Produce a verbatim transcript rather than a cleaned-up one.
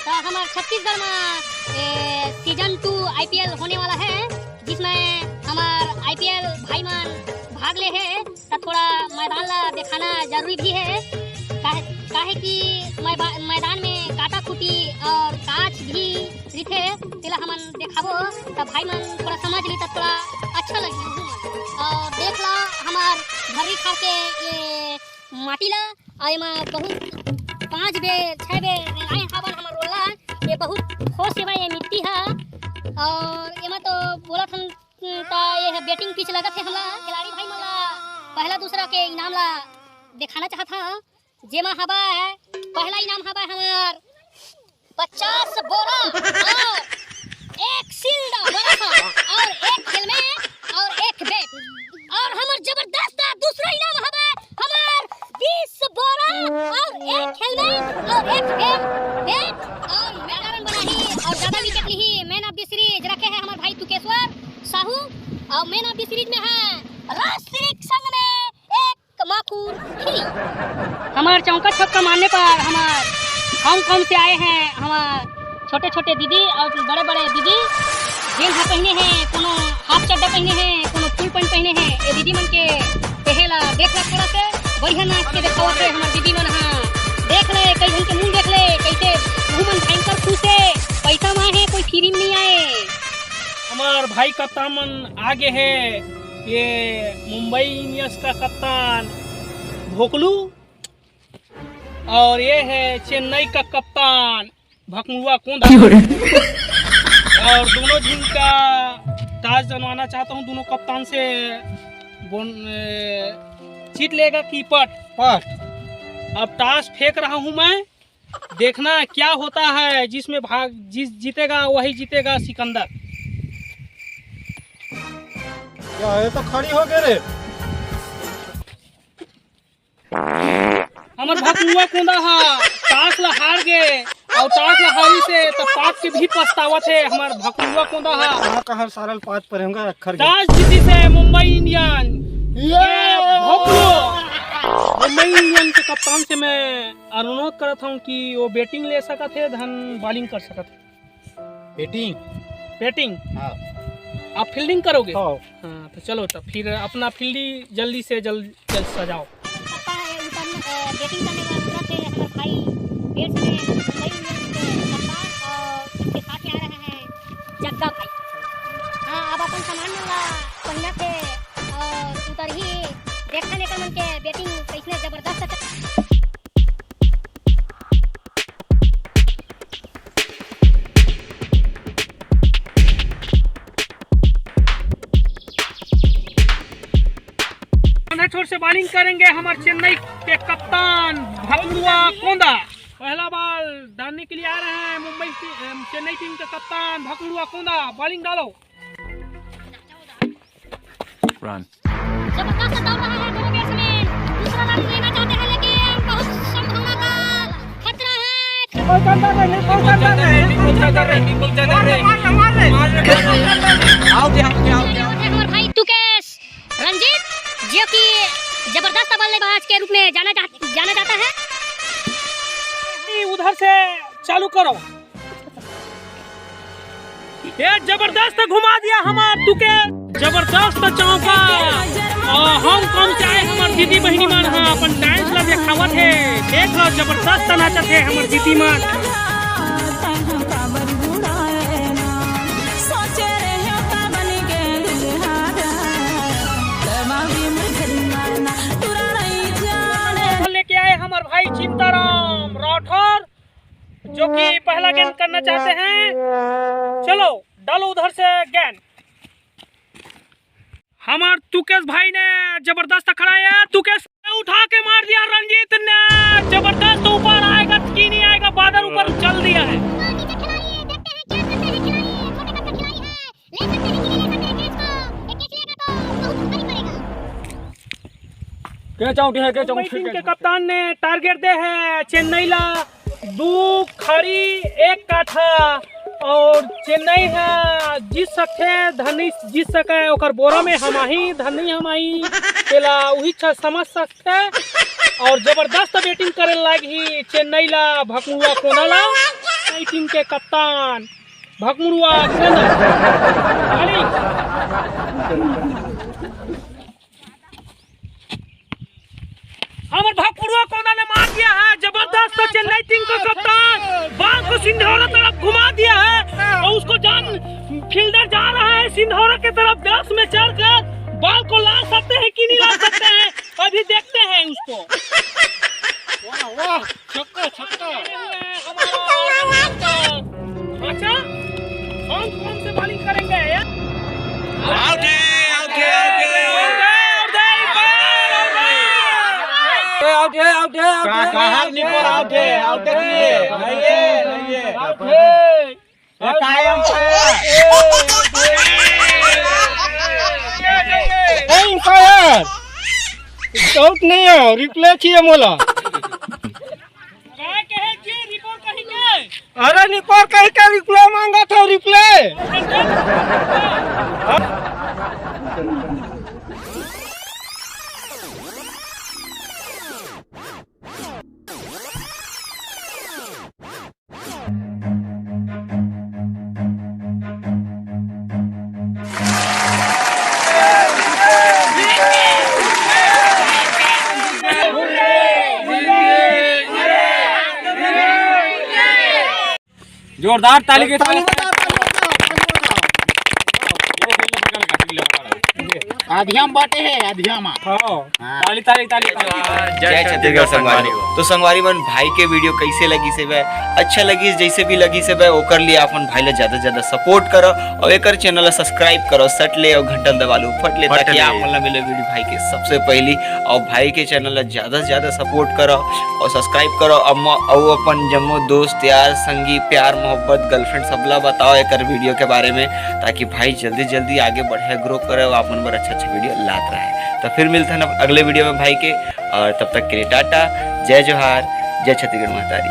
त हमर छत्तीसगढ़ म ए, सीजन टू आईपीएल होने वाला है, जिसमें हमर आईपीएल भाई मन भाग ले हे। त थोड़ा मैदान ला दिखाना जरूरी भी है, काहे, काहे कि मैबा-, मैदान में काटा खूटी और काच भी रिथे, तेला हमन देखाबो, त भाई मन थोड़ा समझ ली, त थोड़ा अच्छा लगही। और देख ला हमर भर्री खार के ये माटी ला, अउ एमा बहुत पाँच बेर, छह बेर रेंगाए हावन हमर ओला। ये बहुत ठोस हेवय ये मिट्टी ह। अउ एमा तो बोलत हन, त ये ह बैटिंग पिच लगत हे हमला। खिलाड़ी भाई मन ला पहला दूसरा के इनाम ला देखाना चाहत हव, जेमा हवय पहला इनाम हवय हमर पचास बोरा और एक सील्ड बड़ा सा और एक हेलमेट और एक बैट। और हमर जबरदस्त दूसरा इनाम हवे हमर बीस बोरा और एक हेलमेट और एक बैट, बैट और मैदान बनाही और ज्यादा विकेट लिही। मैन ऑफ द सीरीज रखे हैं हमर भाई तुकेश्वर साहू और मैन ऑफ द सीरीज में है राष्ट्रिक संघ में एक कमाकुर फ्री। हमार चौका छक्का मारने पर हमार हांगकांग से आए हैं हमार छोटे छोटे दीदी और बड़े बड़े दीदी, जेन हा पहिने हैं कोनो हाफ चड्डा पहिने हैं, कोनो फुल पैंट पहिने हैं। ये दीदी मन के पहला देख ला थोड़ा से बढ़िया नाच के देखावत है हमार दीदी मन। हाँ, देख ले, कई झन के मुंह देख ले, कैसे मुंह मन भयंकर खुश है। पैसा मांगे है, कोई फ्री में नहीं आए। हमार भाई कप्तान मन आगे है, ये मुंबई इंडियंस का कप्तान भोकलू और ये है चेन्नई का कप्तान भकमुआ कोंदा। और दोनों झिन का टॉस जनवाना चाहता हूँ दोनों कप्तान से। बोन-, ए, जीत लेगा कीपर। पट। अब टॉस फेंक रहा हूँ मैं, देखना क्या होता है, जिसमें भाग, जिस जीतेगा वही जीतेगा सिकंदर। क्या है, तो खड़ी हो गए रे। हमर भकुआ कोंदा हा टॉस ला हार गे, और टॉस ला हारी से तो पाप के भी पछतावत है हमर भकुआ कोंदा हा। कहाँ कहाँ सारा पाँच पर होंगे अखर के। टॉस जीती से मुंबई इंडियन। ये भकुआ। मुंबई इंडियन के कप्तान से मैं अनुरोध करत हूँ कि वो बैटिंग ले सकत है, धन बॉलिंग कर सकत है। बैटिंग। बैटिंग? हाँ। आप फील्डिंग करोगे? हाँ। हाँ, तो चलो, तो फिर अपना फील्डिंग जल्दी से जल्द, जल्द सजाओ। पता है, उतर, अ, बैटिंग करने वाला उतरा थे हमारे भाई, बैट्समैन, मुंबई इंडियंस के कप्तान, और उसके साथ में आ रहे हैं जग्गा भाई। हाँ, अब अपन सामान मन ला पहिना थे और उतर ही देखा लेकर मन के बैटिंग कैसने जबरदस्त। छोर से बॉलिंग करेंगे हमारे चेन्नई के कप्तान भकुआ कोंदा। पहला बॉल डालने के लिए आ रहे हैं मुंबई टी-, अम, चेन्नई टीम के कप्तान भकुआ कोंदा। बॉलिंग डालो। रन। जबरदस्त दौड़ रहा है दोनों बैट्समैन। दूसरा रन लेना चाहते हैं, लेकिन बहुत संभावना का खतरा है। कोई करता नहीं, कोई करता नहीं। मार ले, मार ले, मार ले। आओ, आओ, आओ। और हमारे भाई तुकेश रंजीत, जो कि जबरदस्त बल्लेबाज के रूप में जाना जा-, जाना जाता है। उधर से चालू करो। ये जबरदस्त घुमा दिया हमार तुके, जबरदस्त चौका। और हम कम चाहे हमार दीदी बहिनी मन हा अपन डांस ला देखावत है। देख लो, जबरदस्त नाचत है हमार दीदी मन। लेके आए हमार भाई चिंताराम राठौर, जो कि पहला गेंद करना चाहते हैं। चलो, डालो उधर से गेंद। हमार तुकेश भाई ने जबरदस्त खड़ा है, तुकेश ने उठा के मार दिया, रंजीत ने जबरदस्त ऊपर आएगा कि नहीं आएगा, बादल ऊपर उछल दिया है। नीचे खिलाड़ी, देखते हैं क्या करते हैं खिलाड़ी, छोटे कद का खिलाड़ी है, ले सकते हैं कि नहीं ले सकते हैं कैच को, ये कैच लेगा तो बहुत भारी पड़ेगा। कैच आउट है, कैच आउट। मुंबई टीम के कप्तान ने टारगेट दे है चेन्नई ला दू खड़ी एक काठा, और चेन्नई ह जीत सकथे, धनी जीत सके, ओकर बोरा में हमाही, धनी हमाही, तेला उही छ समझ सकथे। और जबरदस्त बैटिंग करे लागही चेन्नई ला, भकुआ कोना ला। टीम के कप्तान भकमुड़ुआ सुरेंद्र। खाली। हमर भकमुड़ुआ कोना ने मार दिया है, जबरदस्त। चेन्नई टीम का कप्तान बॉल को सिंधौरा तरफ घुमा दिया है और उसको जान फील्डर जा रहा है सिंधौरा की तरफ, दस में चढ़कर बॉल को ला सकते हैं कि नहीं ला सकते हैं, अभी देखते हैं उसको। वाह, वाह, छक्का, छक्का। अच्छा, कौन कौन से बॉलिंग करेंगे यार? आउट है, आउट है, आउट है। आउट है, आउट है, आउट है, कहाँ, आउट है, कहाँ आउट है, निकल आउट है, आउट है, नहीं है, नहीं है। आउट है। ये कायम से। ए, अंपायर, आउट नहीं है, रिप्ले चाहिए मोला। काय कहे जी, रिपोर्ट कहीं के? अरे निपोर कहीं के रिप्ले मांगा था, रिप्ले। जोरदार ताली के साथ। अधियाम बाटे है, अधियाम। हाँ। हाँ। ताली, ताली, ताली, ताली। जय छत्तीसगढ़ संगवारी हो। तो संगवारी मन, भाई के वीडियो कैसे लगिस हे बे, अच्छा लगिस, जैसे भी लगिस हे बे, ओकर लिए अपन भाई ला ज्यादा से ज्यादा सपोर्ट करो और एकर चैनल ला सब्सक्राइब करो, सट ले और घंटन दबा लो, फट ले, फट ताकि ले। आप मन ला मिले वीडियो भाई के सबसे पहली। और भाई के चैनल ला ज्यादा से ज्यादा सपोर्ट करो और सब्सक्राइब करो। अउ म-, अउ अपन जम्मो दोस्त यार संगी प्यार मोहब्बत गर्लफ्रेंड सबला बताओ एकर वीडियो के बारे में, ताकि भाई जल्दी जल्दी आगे बढ़े, ग्रो करे और आप मन बर अच्छा अच्छा वीडियो लात रहे। तो फिर मिलते हैं अगले वीडियो में भाई के, और तब तक के लिए टाटा, जय जोहार, जय छत्तीसगढ़ महतारी।